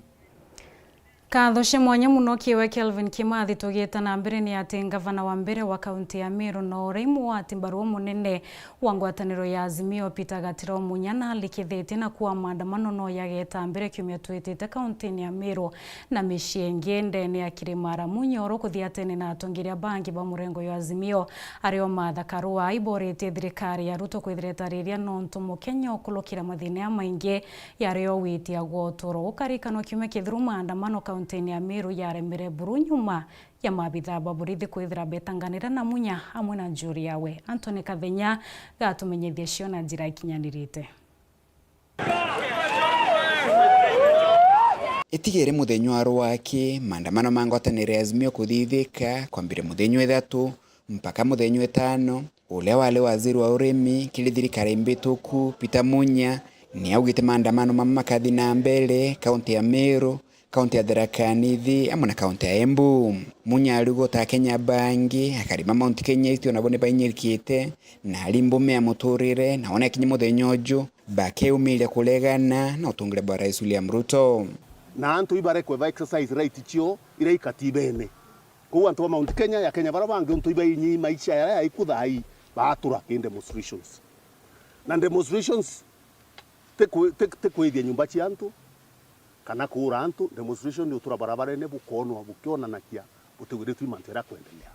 Nkatho cia mwanya mono kiwe Kelvin Kimathi. Tugiita na mbere, ni ati ngavana wa mbere wa kaunti ya Meru na uria imwe wa ati mbarua munene wa ngwataniro ya Azimio, Peter Gatiro Munya, nalikithitie na kuuga maandamano no yageeta mbere kiumia twitite kauntiini ya Meru na micii ingi ndene ya Kirimara. Munya oro kuthiatene na atongeria bangi ba murengo jwa Azimio, ario Martha Karua, aiboretie thirikari ya Ruto kwithira itariria nontu Mukenya ukurukira mathina jamaingi jaria ugwitiagwa uturo. Gukarikanwa kiumia kithiru maandamano kauntiini ya Meru yaremere buru nyuma ya maabithaa ba borithi kwithira betanganire na Munya amwe na njuri yawe. Anthony Kathenya gatumenyithia cio na njira ikinyanirite. Itigere muthenya wa rwaki, maandamano ma ngwataniro ya Azimio kuthithika kwambire muthenya wa ithatu mpaka muthenya wa itano. Uria wari waziri wa urimi kiri thirikari mbituku, Peter Munya, ni augite maandamano mama makathi na mbere kaunti ya Meru, kaunti ya Tharaka Nithi, amwe na kaunti ya Embu. Munya ariuga ta Akenya bangi, akari ba Mount Kenya East onabo ni bainyirikite, na ari mbume ya muturire, na wona ikinyi muthenya uju, bakeumiria kuregana na utungire bwa Rais William Ruto. Na antu ibarekwe ba exercise right cio iria ikatibene. Kou antu ba Mount Kenya ya Kenya bara bangi untu ibainyi maisha yara yaiku thaa ii, baatura ki demonstrations. Na demonstrations ti kwi-, ti, ti kwithia nyumba cia antu, kana kuura antu. Demonstration ni utura barabarene bukoonwa bukionanakia butiwiritwe mantu jaria kwendelea.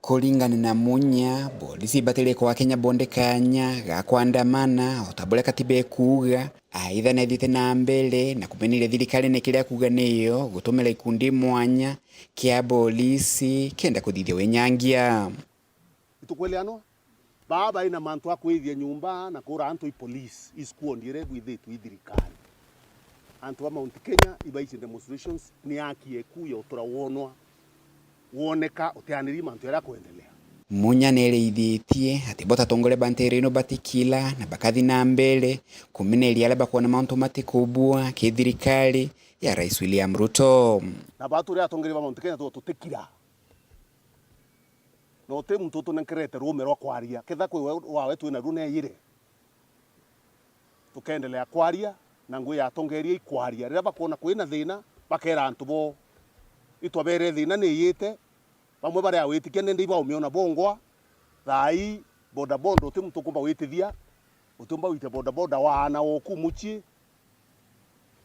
Kuringana na Munya, polisi ibatirie kwa Kenya bonthe kanya ga kwandamana, o ta buria katiba ikuuga. Aitha, neethiite na mbere na kumeneria thirikari ni kiria akuuga niyo gutumira ikundi mwanya kia polisi kenda kuthithia winyangia. Itukweleanwa? Baa bai na mantu a kwithia nyomba na kuura antu i police, i squad iria ibwithitwe i thirikari. Antu ba Mount Kenya ibaici demonstrations, ni haki eku ya utura wonwa, woneka, utianiri mantu jaria akwendelea. Munya neerithitie ati bo ta atongoria ba nteere ino batikila na bakathi na mbere kumeneria aria bakwona mantu matikubua ki thirikari ya Rais William Ruto. Na baa turi atongoria ba Mount Kenya tu-, tutikira. Na uti muntu utunenkerete ruume rwa kwaria, ketha kwi we rwawe twina ruo neeyire. Tukeendelea kwaria, na ngugi ya atongeeria ikwaria. Riria bakwona kwina thiina, bakeera antu boo. Itwabere thiina ni iyite, bamwe bari a witikia nindi ibaumiona bongwa. Thaa ii, bodaboda uti muntu ukumba witithia, utiumba wite bodaboda waana woku mucii.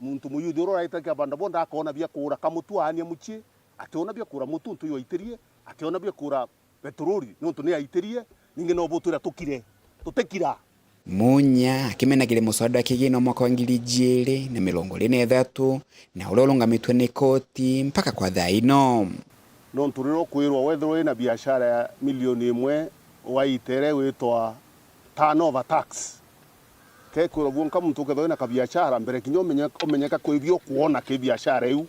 Muntu muyuthi uria uraitakia bodaboda akoona bia kuura kamutu aania mucii, ationa bia kuura mutu untu iwaitirie, ationa bia kuura petroli niuntu ni aitirie, ningi no butwira tukire, tutikira. Munya akimenagiria muswada wa kigina mwaka wa ngiri ijiiri na mirongo iiri na ithatu, na uria urungamitwe ni koti mpaka kwa thaa ino. Nontu riria ukwirwa wethirwa wina biashara ya milioni imwe, waitere witwa turnover tax. Kekwirwa bwonka muntu ukethirwa wina kabiashara, mbere kinya umenye-, umenyeka kwi bio ukwona ki biashara iu,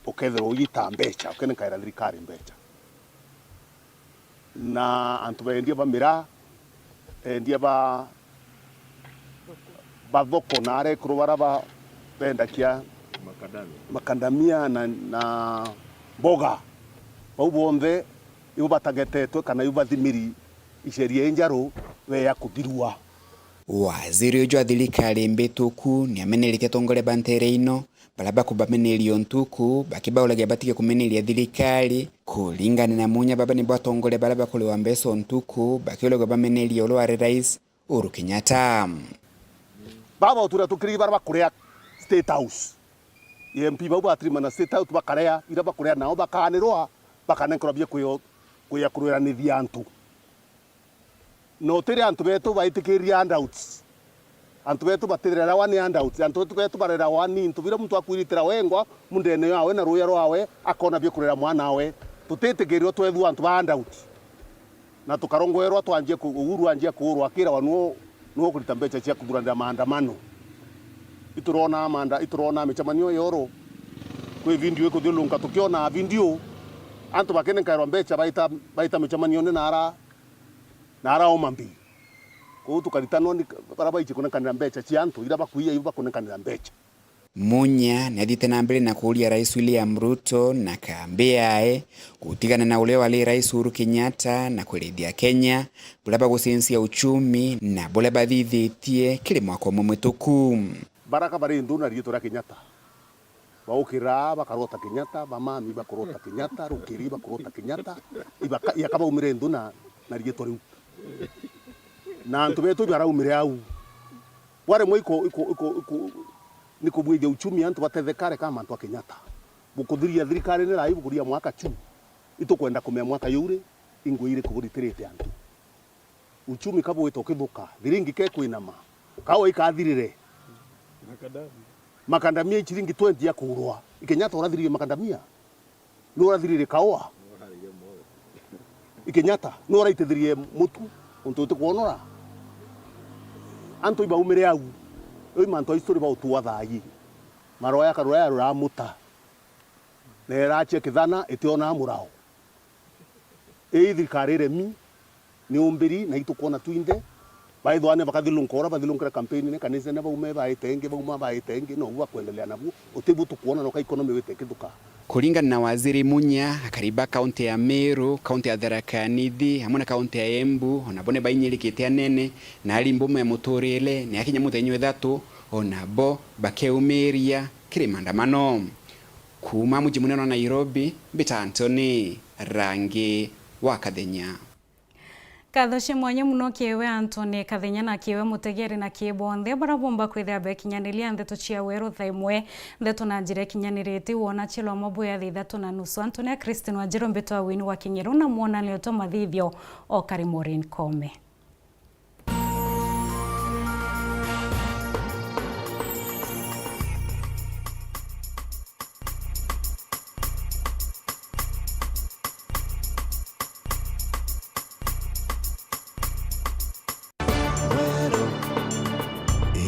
ukethirwa ugita mbecha, ukenenkaira thirikari mbecha. Na antu bendia ba miraa, endia ba, ba thoko na arekuru bara ba, bendakia makadamia na, na mboga, bau bonthe ibo batagetetwe kana ibo bathimiri isheria injaru beya kuthirua. Waziri uju wa thirikari mbituku ni ameneretie atongoria ba nteere ino baria bakubameneria o ntuku, bakibauragia batige kumeneria thirikari. Kuringana na Munya, baba nibo atongoria baria bakuriwa mbeca o ntuku, bakiuragua bameneria uria wari rais Uhuru Kenyatta. Baba uturia tukiri baria bakuria State House. M P bau batirimana State House bakaria, iria bakuria nao bakaanirwa, bakanenkerwa bia kwio-, kwia kuruiranithia antu. Na utiri antu betu baitikiria handouts. Antu betu batirerawa ni handouts. Antu betu, betu barerawa ni into biria muntu akwiritira wengwa mundene yawe na ruya rwawe, akona bia kurera mwanawe. Tutitikirirwa twethua antu ba handouts. Na tukarongwerwa twanjie ku-, Uhuru anjie kuurwa akirawa nuo, nuo ukurita mbecha cia kuthuranira maandamano. Iturona manda-, iturona micemanio yoro. Kwi video ikuthiurunka tukiona video. Antu bakinenkairwa mbecha baita, baita micemanione na ara na araoma mbi. Kwou tukaritanwa ni baria baici kunenkanira mbecha cia antu, iria bakuia iu bakunenkanira mbecha. Munya niathiite na mbere na kuuria Rais William Ruto na kambi yae gutigana na uria wari Rais Uhuru Kenyatta na kwirithia Kenya buria bagucenjia uchumi na buria bathithitie kiri mwaka umwe mwituku. Baraka bari ndu na riitwa ria Kenyatta. Baukira, bakarota Kenyatta, bamami bakurota Kenyatta, rukiri bakurota Kenyatta, ibaka-, iaka baumire ndu na, na riitwa riu. Na antu betu ibaraumire au. Bwaremwe iko, iko, iko, iko, ni kubwithia uchumi antu batethekare kama antu a Kenyatta. Bukuthiria thirikari ni rai bukuria mwaka chu. Itukwenda kumea mwaka yuu ri, ingui iriku buritirite antu. Uchumi ka bwita ukithuka, thiringi ka ikwinama, kaua ikathirire. Makadamia. Makadamia i chiringi twenty ya kuurwa. I Kenyatta urathiririe makadamia? Ni urathiririe kaua? I Kenyatta ni uraitithirie mutu untu utikwonora? Antu ibaumire au. Iu mantu a history bautua thaai. Maroya karuraya ruramuta. Na irachia kithana itionaa murao. Ii thirikari iremi, ni umbiri, na itukwona twinthe. Baithwane bakathilunka uria bathilunkire kampeni-ini kanisene, baume baite ingi, bauma baite ingi, nobu bakwendelea nabu. Utibu tukwona noka economy wite ikithuka. Kuringana na Waziri Munya, akari ba kaunti ya Meru, kaunti ya Tharaka Nithi, amwe na kaunti ya Embu, onabo ni bainyirikite anene na ari mbumo ya muturire, ni akinya muthenya wa ithatu, onabo bakeumiria kiri maandamano. Kuuma muji munene wa Nairobi, mbita Anthony Rangi wa Kathenya. Nkatho cia mwanya mono kiri we Anthony Kathenya na kiri we mutegeri na kiri bonthe baria boomba kwithira bekinyaniria ndeto cia weru thaa imwe. Ndeto na njira ikinyanirite wona chilwa mabuya thaa ithatu na nusu. Anthony a Christine Wanjiru mbitwa Wini wa Kinyeru na mwonanio twa mathithio o kari Maureen Kome.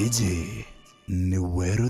Iji ni Weru T